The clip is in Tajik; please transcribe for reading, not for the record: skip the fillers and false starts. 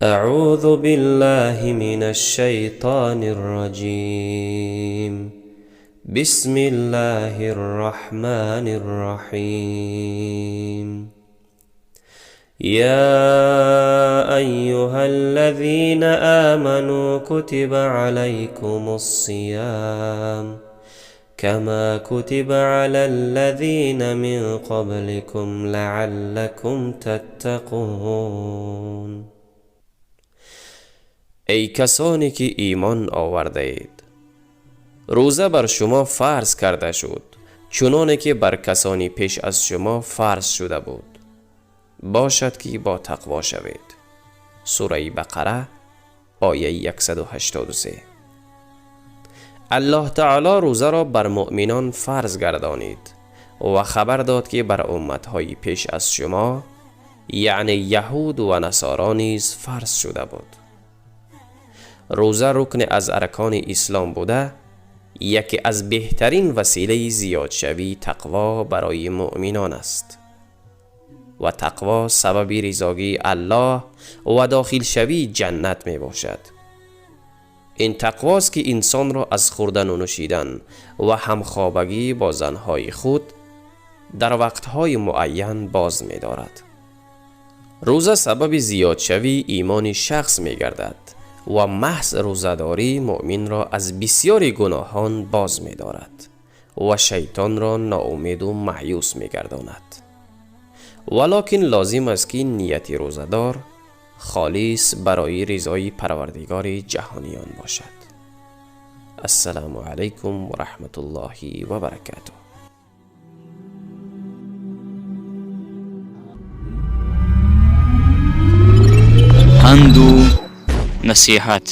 أعوذ بالله من الشيطان الرجيم. بسم الله الرحمن الرحيم. يا أيها الذين آمنوا كتب عليكم الصيام كما كتب على الذين من قبلكم لعلكم تتقون. Эй касоне ки имон овардаед, рӯза бар шумо фарз карда шуд, чуноне ки бар касони пеш аз шумо фарз шуда буд, бошад ки бо тақво шавед. Сураи Бақара, ояи 183. Аллоҳ таоло рӯзаро бар муъминон фарз гардонид ва хабар дод, ки бар умматҳои пеш аз шумо, яъне яҳуд ва насоро низ фарз шуда буд. Рӯза рукне аз аркони ислом буда, яке аз беҳтарин василаи зиёдшавии тақво барои муъминон аст ва тақво сабаби ризогии Аллоҳ ва дохилшавии ҷаннат мебошад. Ин тақвост, ки инсонро аз хӯрдану нӯшидан ва ҳамхобагӣ бо занҳои худ дар вақтҳои муайян боз медорад. Рӯза сабаби зиёдшавии имони шахс мегардад ва маҳз рӯзадорӣ муъминро аз бисёри гуноҳон боз медорад ва шайтонро ноумеду маъюс мегардонад. Валокин лозим аст, ки нияти рӯзадор холис барои ризои Парвардигори ҷаҳониён бошад. Ассалому алайкум ва раҳматуллоҳи ва баракатуҳ. Панду насиҳат.